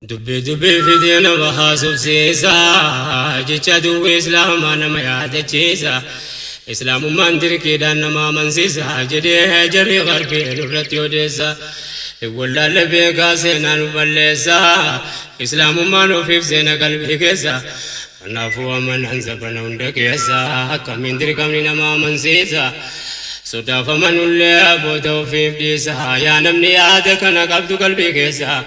Dubbii dubbii fidee nama haasofsiisa, jecha duwwii Islaamaa nama yaadachiisa. Islaamummaan dirqiidhaan nama amansiisa jedhee jarri Gharbii nurratti odeessa. Hin wallaalle beekaa seenaa nu balleessa. Islaamummaan ofiif seena qalbii keessa. Kanaafuu amanaan zabana hunda keessa akkamiin dirqamni nama amansiisa. Sodaaf amanullee booda ofiif dhiisa. Yaa namni yaada kana qabdu qalbii keessa.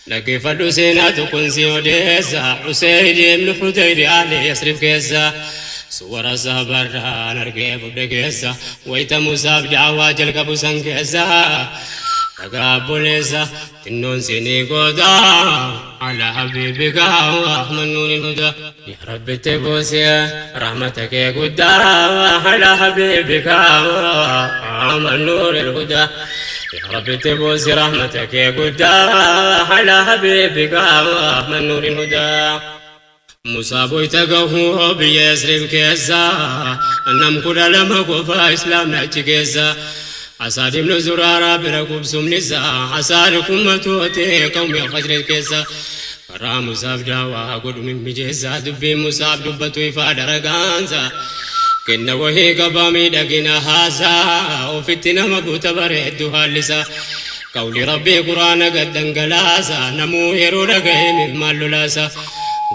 Dhaggeeffadhu seenaa tokkon si odeessa. Useeydi ibn Hudayri ahli Yasrib keessa. Suwara sahabarraan argee fudhe keessa. Wayta Musaaf da'awaa jalqabu san keessa. Dhagaa obboleessa xinnoon sinii gooda. Ala habiibika Ahmad nuuril huda. Yaa Rabbi itti buusi rahmata kee guddaa. Ala habiibika Ahmad nuuril huda. Yaa Rabbi itti buusi rahmata kee guddaa. Ala habiibika Ahmad nuuril huda. Musaab wayta gahu biyya Yasrib keessa nam 12 qofa islaamni achi keessa. Asaad ibnu Zuraaraa bira qubsumni isaa Asaad kun matooti qawmi Khazraj keessa. Karaa Musaab daawaa godhu mimmijeessa dubbiin Musaab dubbatu ifaadha ragaansa. Kenna wahii qaba miidhagina haasaa ofitti nama buta bareeddu haallisa. Qawli Rabbii Qur'aana gad dhangalaasa namuu yeroo dhagahe imimmaan lolaasa.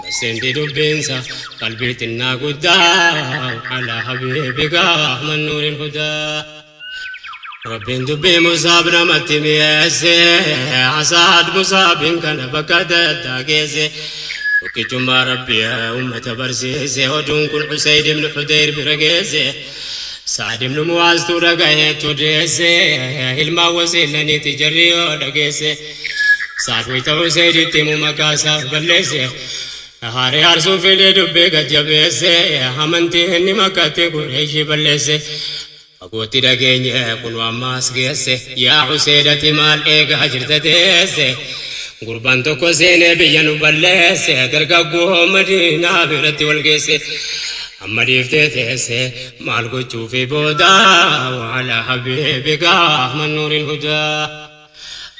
Gad seenti dubbiinsa qalbii xinnaa guddaa alaa habiibika Ahmad nuuril hudaa. Rabbiin dubbii Musaab namatti mi'eesse Asaad Musaabiin kana bakka adda addaa geesse. Tokkichummaa Rabbii ummata barsiise oduun kun Usayd ibn Hudayr bira geesse. Sa'ad ibn Mu'aaztu dhagaheetti odeesse ilmaan wasiillaniiti jarri yoo dhageesse. Sa'ad wayta Usayditti himu maqaa isaaf balleesse. Haaree aarsuu fedhe dubbii gad jabeesse amantii inni Makkatti Qureeshii balleesse. Fagootti dhageenye kunoo amma as geesse yaa Useyd ati maal eegaa jirta teesse. Gurbaan tokko seenee biyya nu balleesse dargaggoo Madiinaa biratti wal geesse. Amma dhiiftee teesse maal gochuufi booda wala habiibika Ahmad Nuuril Hudaa.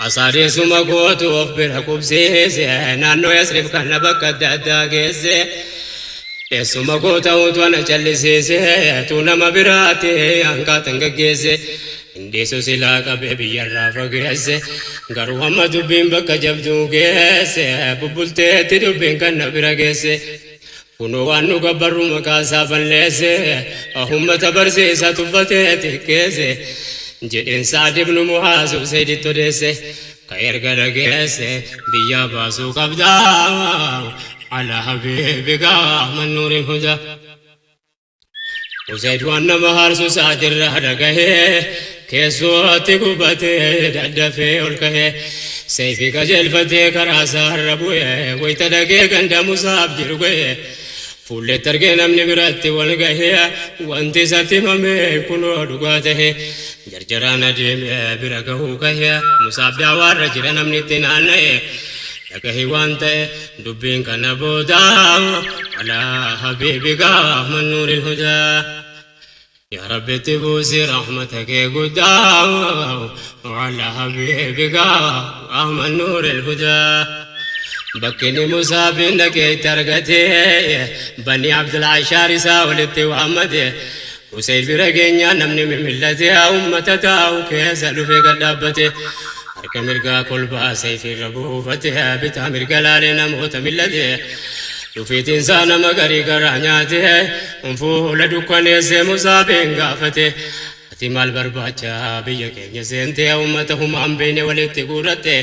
Asaadeessuma gootu of bira qubsiise naannoo Yasrib kana bakka adda addaa geesse. Eessuma koo ta'utu ana callisiise tu nama biraati hanqaatan gaggeesse. Hin dhiisu silaa qabee biyyarraa fageesse garuu amma dubbiin bakka jabduu geesse bubbulteetti dubbiin kan na bira geesse. Kunoo waan nu gabbarru maqaa isaa balleesse ummata barsiisa tuffatee xiqqeesse jedheen Sa'ad ibnu Mu'aaz Usayditti odeesse. Ka erga dhageesse biyyaa baasuu qabda ala habiibika Ahmad Nuuril Hudaa. Usayd waan nama haarsu Sa'adirraa dhagahee keessootti gubatee daddafee ol kahee seeyfii qajeelfatee karaa isaarra bu'ee wayta dhagee ganda Musaab jiru gahee fuulletti argee namni biratti wal gahee wanti isatti himame kunoo dhugaa tahee jarjaraan adeemee bira gahuu kahee Musaab daawaarra jira namni itti naanna'ee dhagahee waan ta'e Dubbiin kana booda alaa habiibika Ahmad Nuuril Hudaa. Yaa Rabbi itti buusi rahmata kee guddaa ala habiibika Ahmad Nuuril Hudaa. Bakki inni Musaabiin dhaqee itti argate Bani Abdul Ashaar isaa walitti waammate. Usayd bira geenyaan namni mimillate ummata taa'u keessa dhufee gad dhaabbate. Harka mirgaa kolbaa sayfii irra buufate bitaa mirga laalee namoota millate. Dhufiitiin isaa nama garii garaa nyaate fuula dukkaneessee Musaabiin gaafate. Ati maal barbaacha biyya keenya seentee ummata humaa hin beekne walitti guurratte.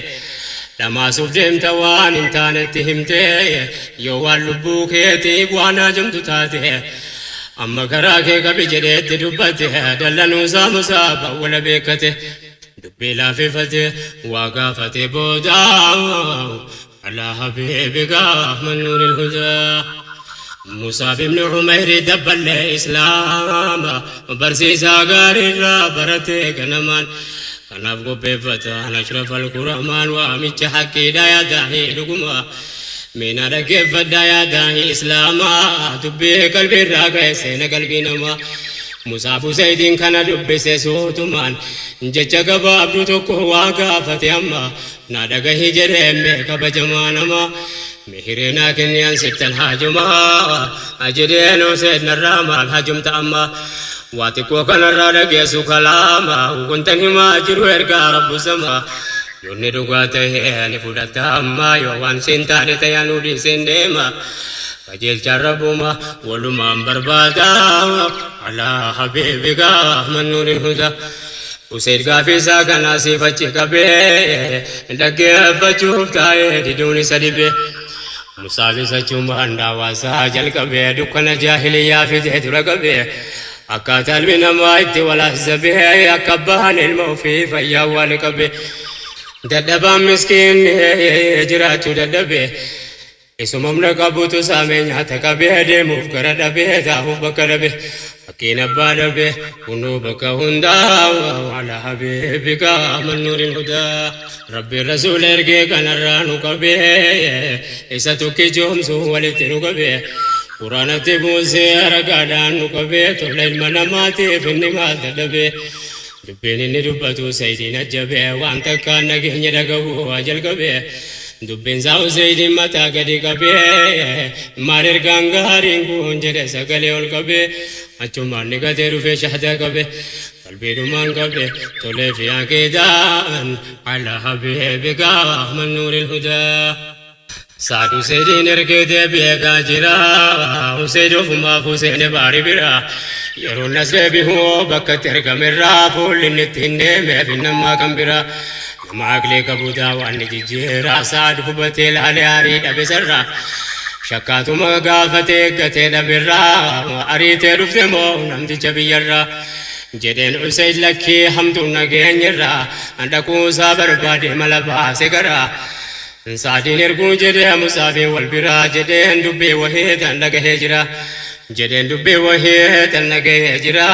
Dhamaasuuf deemta waan hin taanetti himtee yoo waan lubbuu keetiif waan haajamtu taate. Amma garaa kee qabi jedhee itti dubbate dallanuusaa Musaab awwala beekkate. Dubbii laaffifate waa gaafate booda alaa habiibika Ahmad Nuuril Hudaa. Musaab ibn Umayri dabballee Islaama barsiisaa gaariirraa barate ganamaan. Kanaaf qopheeffatan ashraf al-kuramaan waamicha haqqiidha yaa daahii dhuguma. Mee na dhaggeeffadhaa yaa daa'ii Islaamaa dubbii qalbii irraa ka'e seena qalbii namaa. Musaab Usaydiin kana dubbise suutumaan jecha gabaabduu tokko waa gaafate amma. Na dhagahi jedhee mee kabajamaa namaa. Mihiree naa kenni an sittan haajumaa. Jedheen Useyd narraa maal hajumta amma. Waa xiqqoo kanarraa dhageessu kalaama. Wantan himaa jiru ergaa rabbu samaa. Yoonni dhugaa ta'e ni fudhatta amma. Yoo waan siin taane ta'e anuu dhiiseen deema. Qajeelchaan rabbuma walumaan barbaada. Alaa habiibika mannuuriin hudaa. Useyd gaafii isaa kana asiif achi qabee dhaggeeffachuuf taa'ee diduun isa dhibe. Musaabis achumaan daawaa isaa jalqabee dukkana jaahiliyyaa fidee dura qabee akkaataa ilmi namaa itti wal azzabee akka abbaan ilma ofii fayyaa wal qabe. Dadhabaan miskiinni jiraachuu dadhabe. Isuma humna qabutu saamee nyaata qabee deemuuf gara dhabee taa'uuf bakka dhabe. Fakkiin abbaa dhabe kunuu bakka hundaa ala habiibika mannuuriin hudaa. Rabbi rasuula ergee kanarraa nu qabee isa tokkichoomsu walitti nu qabee. Quraanatti buusee ragaadhaan nu qabee tola ilma namaatiif inni maal dadhabee. Dubbiin inni dubbatu Saydiin ajjabee waan takkaan nageenya dhaga'uu jalqabee. Dubbiin isaa Useydiin mataa gadi qabee maal ergaan gaariin kun jedhe sagalee ol qabee achumaan ni gatee dhufee shahdaa qabe qalbiidhumaan qabe tolee fi aqiidaan ala habiibika mannuuriin hudaa. Saad Useydiin ergee deebi'ee gaa jira. Useyd ofumaaf Useen baari bira. Yeroo nas deebi'u bakka itti argamerraa fuulli inni ittiin deemeef nammaa kan bira. Nama aqlii qabu daawaan ni jijjiira. Saad hubatee laalee aarii dhabe sarra. Shakkaatuma gaafatee eeggatee dhaberraa. Ariitee dhufte moo namticha biyyarraa. Jedheen Useyd lakkii hamtuun nageenyirraa. Dhaquusaa barbaade mala baase garaa. Saadiin erguu jedhee Musaafiin wal biraa jedheen dubbii wahii tan dhagahee jira. Jedheen dubbii wahii tan dhagahee jira.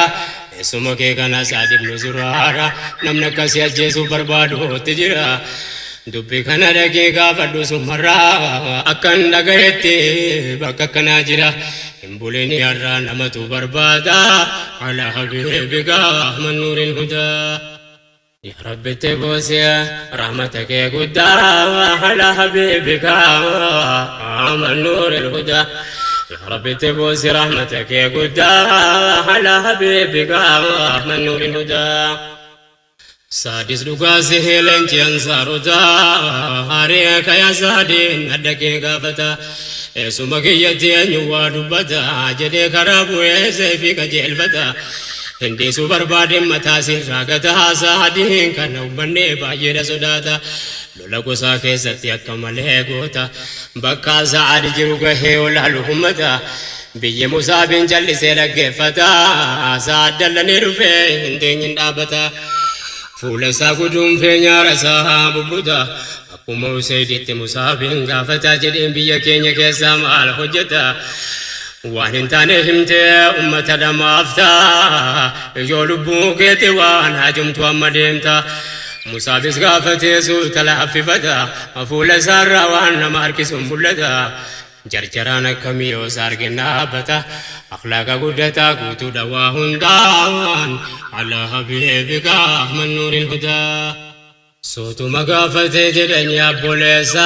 Eessuma kee kana Saad ibnu Zuraara namni akkasii ajjeesuuf barbaaduutti jira. Dubbii kana dhagee gaafadhu sumarraa akkan dhagahetti bakka akkanaa jira. Hin bulin har'aa namatu barbaada. Ala habiibika mannuuriin hudaa. Ya Rabbi itti buusi rahmata kee guddaa ala habiibika mannuuriin hudaa. Ya Rabbi itti buusi rahmata kee guddaa ala habiibika mannuuriin hudaa. Saadis dhugaa sihee leenci ansaarotaa haree kaya saadiin adda kee gaafata. Eessuma kiyyatti eenyu waa dubbata jedhee karaa bu'ee seefii qajeelfata. Hindiisuu barbaadeen mataa sirraa gata saadiin kana ummannee baay'eedha sodaata. Lola gosaa keessatti akka malee goota. Bakka sa'aadi jiru gahee olaalu ummata. Biyyi Musaabiin callisee dhaggeeffata. Sa'aad dallanii dhufee hin teenyin dhaabata. Fuula isaa guduunfee nyaara isaa bubbuta. Akkuma Useyditti Musaabiin gaafata jedheen biyya keenya keessaa maal hojjeta. Waan hin taane himtee ummata dhamaafta. Yoo lubbuu keetti waan hajumtu amma deemta. Musaabis gaafatee suuta laaffifata. Fuula isaarraa waan nama harkisuun mul'ata. Jarjaraan akkamii yoo isa argin dhaabbata. Akhlaaqa guddataa guutuudha waa hundaan. Ala habiibika mannuuriin hudaa. Suutuma gaafatee jedhan yaa obboleessa.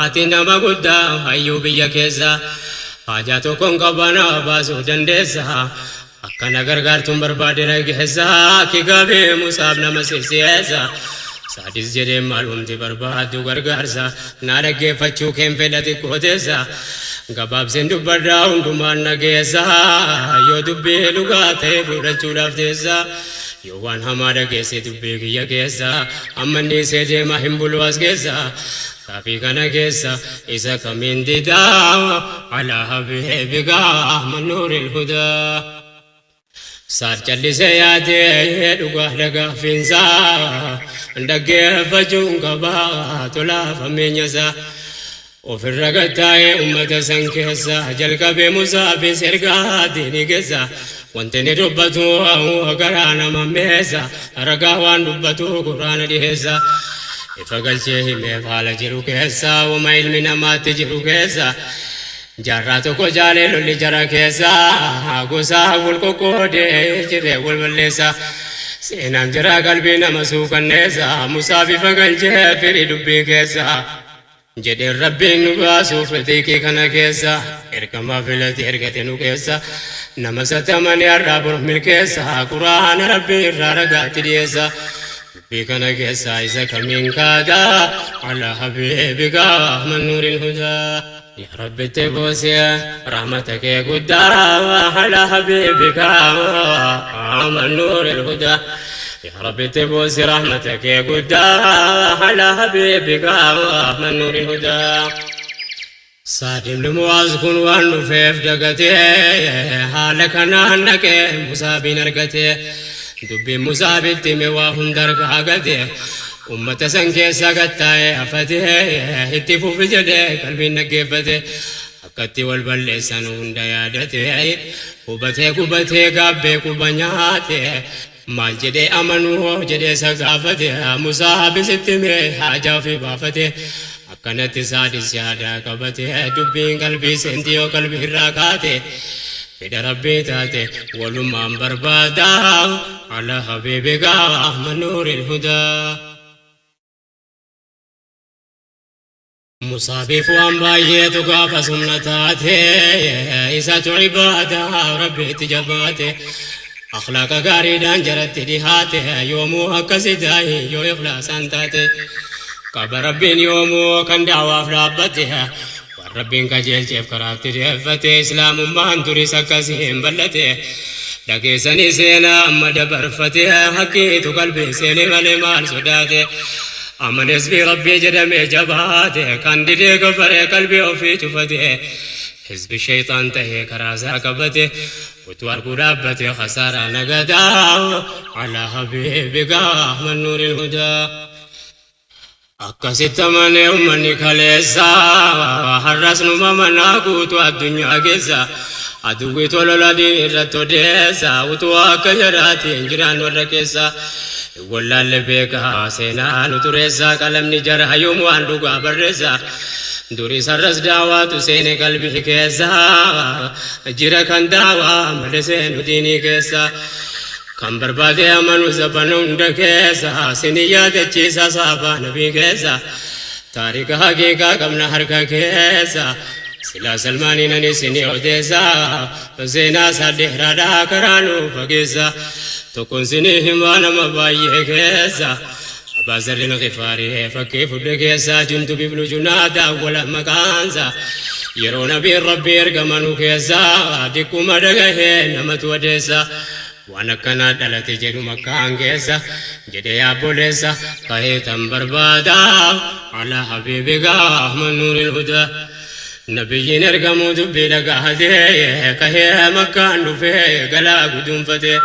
Ati nama guddaa hayyuu biyya keessa. Haajaa tokkoon qabanaa baasuu dandeessa. Akkana gargaartuun barbaade dhageessa. Kigabee Musaaf nama sirsiyeessa. Saadis jedhee maalumti barbaaddu gargaarsa. Naa dhaggeeffachuu keen fedha xiqqoo teessa. Gabaabseen dubbadhaa hundumaan dhageessa. Yoo dubbii dhugaa ta'e fudhachuudhaaf teessa. Yoo waan hamaa dhageesse dubbii kiyya keessa. Amma inni isee deema hin bulu as keessa. Gaafii kana keessa isa kamiin didaa. Ala habiibika mannuuriin hudaa. Saad callisee yaadee dhugaa dhagaafiinsaa dhaggeeffachuun qabaa tolaaf hammeenyasaa. Ofirra gattaa'ee ummata san keessa jalqabee Musaafis ergaa diinii keessa wanti inni dubbatu garaa nama meessa ragaa waan dubbatu quraana dhiheessa. Ifa galchee himeef haala jiru keessa wama ilmi namaatti jiru keessa. Jaarraa tokko jaalee lolli jara keessa gosa wal qoqqoodee jiree wal balleessa. Seenaan jaraa qalbii nama suukanneessa, Musaa bifa galchee firii dubbii keessa. Jedheen Rabbiin nu baasuuf xiiqii kana keessa, ergamaa filate ergate nu keessa. Nama satamanii har'aa bor milkeessa, Quraana Rabbii irraa ragaatti dhiyeessa. Dubbii kana keessaa isa kamiin kaadaa ala habiibika man nuuril hudaa. Yaa Rabbi itti buusi rahmata kee guddaa ala habiibika man nuuril hudaa. Yaa Rabbi itti buusi rahmata kee guddaa ala habiibika man nuuril hudaa. Sa'd ibn Mu'aaz kun waan dhufeef dagatee, haala kanaan dhaqee Musaabiin argate. Dubbiin Musaabitti hime waa hunda harkaa gate. Ummata san keessa gattaa'ee hafate, itti fufi jedhee qalbiin dhaggeeffate. Akkatti wal balleessan hunda yaadate, hubatee gubatee gaabbee quba nyaate. Maal jedhee amanuu jedhee isa gaafate, Musaabis itti hime haajaa ofii baafate. Akkanatti Saadis yaadaa qabate, dubbiin qalbii seenti yoo qalbii irraa kaate. Fedha Rabbii taate walumaan barbaada ala habiibika manuuril hudaa. Musaabiif waan baay'eetu gaafa sumna taate, isatu ibaadaa Rabbiitti jabaate. Akhlaaqa gaariidhaan jaratti dhihaate, yoomuu akkasi taa'i yoo ikhlaasaan taate. Qaba Rabbiin yoomuu kan da'waaf dhaabbate, waan Rabbiin qajeelcheef karaatti deeffate. Islaamummaan duris akkasii hin bal'ate, dhageessanii seenaa amma dabarfate. Haqqiitu qalbii seene malee maal sodaate? Amanes bi Rabbii jedhamee jabaate, kan didee kafaree qalbii ofii cufate. Hizbi shayxaan tahee karaa isaa qabate, utuu arguu dhaabbate khasaaraa nagadaa ala habiibika man nuuril hudaa. Akkasitti amanee ummanni kaleessa, har'as numa manaa guutuu addunyaa keessa. Aduwwi tolola diin irratti odeessa, utuu akka jaraatiin jiraan warra keessa. Wallaalle beekaa seenaa nu tureessa, qalamni jara yoom waan dhugaa barreessa. Duris har'as daawaatu seene qalbii keessa, jira kan daawaa malee seenu diinii keessa. Kan barbaade amanu zabana hunda keessa, sini yaadachiisa saabaa nabii keessa. Taarika haqiiqaa qabna harka keessa, silaa Salmaaniin ani sini odeessa. Seenaa isaa dheeraadhaa karaa nu fageessa, tokkoon sini himaa nama baay'ee keessa. Abbaa Zarrin Gifaarii fakkii fudhe keessa, Jundub ibnu Junaadaa wala maqaansa. Yeroo nabiin Rabbii ergamanu keessa, diqquma dhagahee namatu odeessa. Waan akkanaa dhalate jedhu Makkaan keessa jedhee yaabboleessa kahee tan barbaada ala habiibika man nuuril hudaa. Nabiyyiin ergamuu dubbii dhagahatee, kahee Makkaan dhufee galaa guduunfate.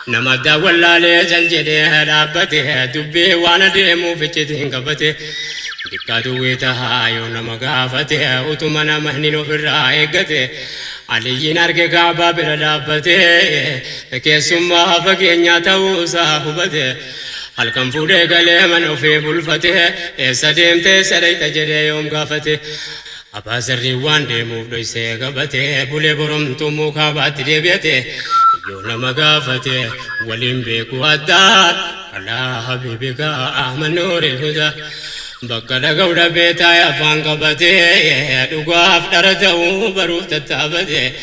Nama addaan wallaalee cal jedhee dhaabbate, dubbii waan adeemuuf iccitiin qabate. Dikkaa duwwii tahaa yoo nama gaafate, utuma nama hin ofirraa eeggate. Aliyyiin arge Kaabaa bira dhaabbate, keessummaa fageenyaa ta'uusaa hubate. Halkan fuudhee galee mana ofii bulfate, eessa deemte, eessa dhayxa jedhee yoom gaafate. Abbaa Zarrii waan deemuuf dhoysee qabate, bulee boromtuu Kaabaatti deebi'ate. Yoo nama gaafate waliin beeku addaan alaa habiibika Ahmad nuuril hudaa. Bakka dhaga'u dhabee taa'e afaan qabate, dhugaaf dhara ta'uu baruuf tattaafate.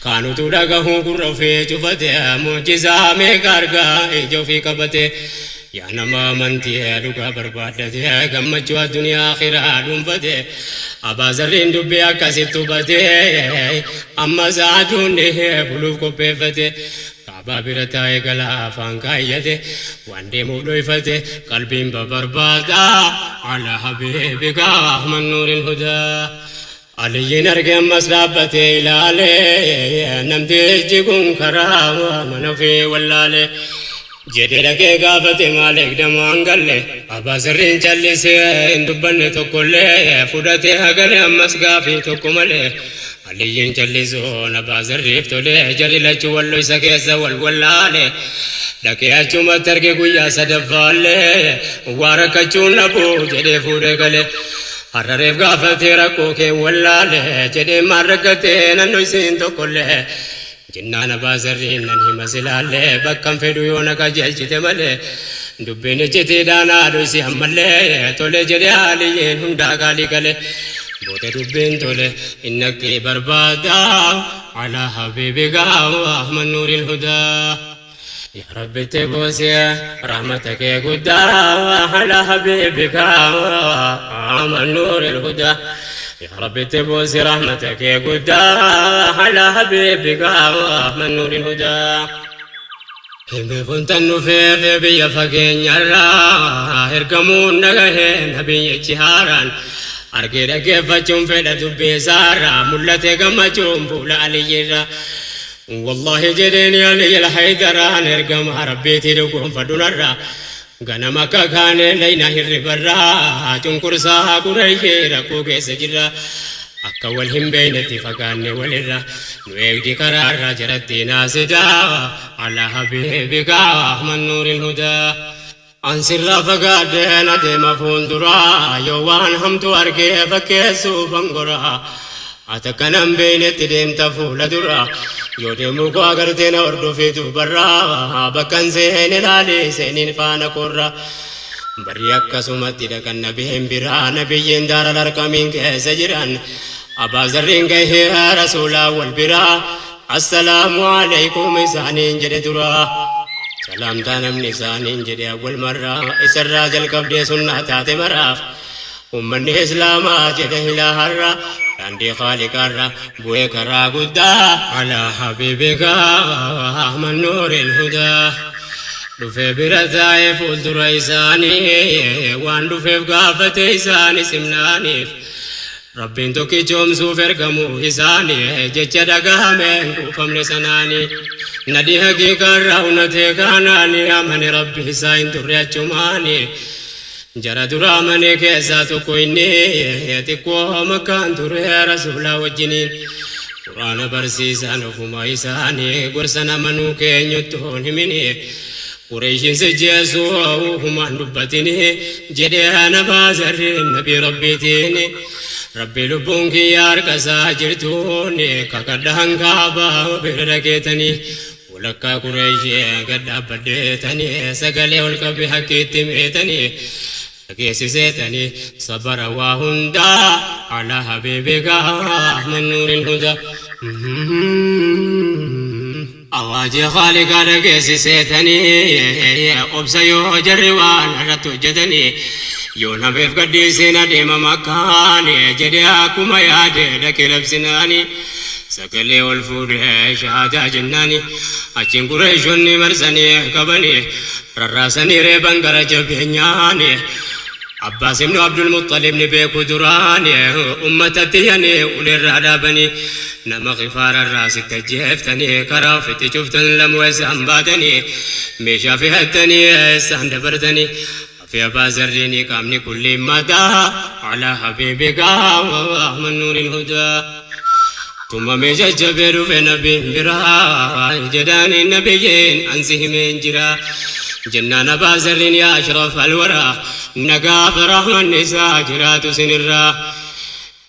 Kaanutu dhagahuu gurra ofii cufate, mucjizaa meeqa argaa ija ofii qabate. Yaa nama amantii dhugaa barbaaddate, gammachuu addunyaa akhiraa dhuunfate. Abbaa Zarriin dubbii akkasitti hubate, amma sa'aatuun dhihee buluuf qopheeffate. Kaabaa bira taa'ee galaa afaan kaayyate, waan deemuuf dhoyfate, qalbiin babarbaada ala habiibika man nuuril hudaa. Aliyyiin arge ammas dhaabbatee ilaalee, namtichi kun karaa mana ofii wallaale jedhee dhaqee gaafate, maal eegdamaan galle? Abbaa Zarriin callisee hin dubbanne tokkollee, fudhatee hagale ammas gaafii tokko malee. Aliyyiin callisuun Abbaa Zarriif tolee, jarri lachuu walloo isa keessa wal wallaale. Dhaqee achumatti arge guyyaa sadaffaallee, waa rakkachuun dhabuu jedhee fuudhee gale. Har'areef gaafatee rakkoo kee wallaale jedhee, maal rakkatee nannoo isiin tokkollee. Jennaan Abbaa Zarriin nan hima silaallee bakkan fedhu yoo na qajeelchite malee dubbiin iccitiidhaan haadhu isi ammallee tole jedhe Aliyyiin hundaa qaalii gale. Booda dubbiin tole innaqii barbaada alaa habiibikaa Ahmad Nuuril Hudaa. Yaa Rabbi itti buusi rahmata kee guddaa alaa habiibikaa Ahmad Nuuril Hudaa. Yaa Rabbi itti buusi rahmata kee guddaa alaa habiibikaa Ahmad Nuuril Hudaa. Himee dhufeef biyya fageenyarraa ergamuun dhagahee nabiyyichi haaraan argee dhaggeeffachuun fedha dubbii isaarraa mul'ate gammachuun fuula Aliyyirraa. Wallaahi jedheen Aliyyi Haydaraan ergama Rabbiitii dhugoonfadhunarraa ganama akka kaanee layna hirribarraa cunqursaa Qurayshii rakkoo keessa jirra. Akka wal hin beeynetti fagaanne walirra nu eegdi karaarra jaratti naasidaa alaa habiibikaa Ahmad Nuuril Hudaa. Ansirraa fagaadheen adeema fuulduraa yoo waan hamtu argee fakkeessuuf angoraa. Ati akkanan beeynetti deemta fuula dura yoo deemuu koo agartee na hordofii duubarraa bakkan seen ilaalee seeniin faana korra. Barri akkasumatti dhaqan nabiin biraa nabiyyiin daara larkamiin keessa jiran Abbaa Zarriin gahee rasuulaa wal biraa assalaamu alaikum isaaniin jedhe dura. Salaamtaa namni isaaniin jedhe awwal marraa isarraa jalqabdee sunnaa taate maraaf. Ummanni Islaamaa jedhe ilaaharra daandii Khaaliqarra bu'ee karaa guddaa alaa habiibikaa Ahmad Nuuril Hudaa. Dhufee bira taa'ee fuuldura isaanii waan dhufeef gaafate isaanii simnaaniif. Rabbiin tokkichoomsuuf ergamuu isaanii jecha dhagahame hin kuufamne sanaanii. Nadhi haqiiqaarraa hunatee kaanaanii amane Rabbi isaa hin turre achumaanii. Jara dura amane keessaa tokko inni xiqqoo makkaan ture rasuulaa wajjiniin. Quraana barsiisan ofuma isaanii gorsa namanuu keenyutti hoon himini. Qureeshiin sijjeessu humaan dubbatini jedhee Abbaa Zarriin nabii Rabbiitiin. Rabbi lubbuun kiyya harka isaa jirtuun kakadhaan kaabaa bira dhageetanii. Walakkaa Qureeshii gad dhaabbadheetanii sagalee ol qabe hakkiitti meetanii. Dhageessiseetanii sabara waa hundaa alaa habiibikaa Ahmad Nuuril Hudaa. Awaajii Khaaliqaa dhageessiseetanii obsa yoo jarri waan irratti hojjetanii yoo nabeef gaddiiseen adeema makkaani jedhee akkuma yaade dhaqee labsinaani. Sagalee ol fuudhee shahaadaa jennaani achiin Qureeshonni marsanii qabanii rarraasanii reeban gara jabeenyaani. Abbaas ibnu Abdul Muttalib ni beeku duraani ummatatti yani uleerraa dhaabanii nama kifaararraa sitti ajjeeftanii karaa ofitti cuftan lamuu isaan baatanii meeshaa fe'attanii isaan dabartanii. Fi Abbaa Zarriin qaamni kulli madaa alaa habiibikaa Ahmad Nuuril Hudaa. Tumamee jajjabee dhufe nabiin biraa jedhaanii nabiyyiin ansi himeen jira. Jennaan Abbaa Zarriin yaa ashraf alwaraa nagaaf rahmanni isaa jiraatu sinirraa.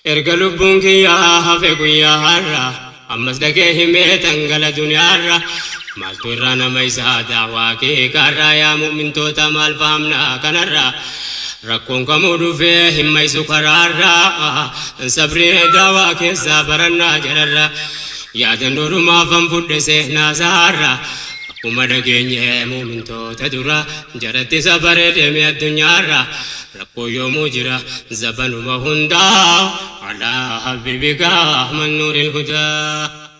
Erga lubbuun kiyyaa hafe guyyaa har'a ammas dhagee himee tangala duniyaarra maaltu irraa nama isaa daawaa keekaarraa yaa mu'mintoota maal fahamnaa kanarraa rakkoon kamuu dhufee himma isu karaarraa sabrii daawaa keessaa barannaa jedharra yaadannoo dhumaafan fudhe seenaasaarra akkuma dhageenye mu'mintoota dura jaratti sabaree deeme addunyaarra rakkoo yoomuu jira zabanuma hundaa alaa habiibikaa Ahmad Nuuril Hudaa.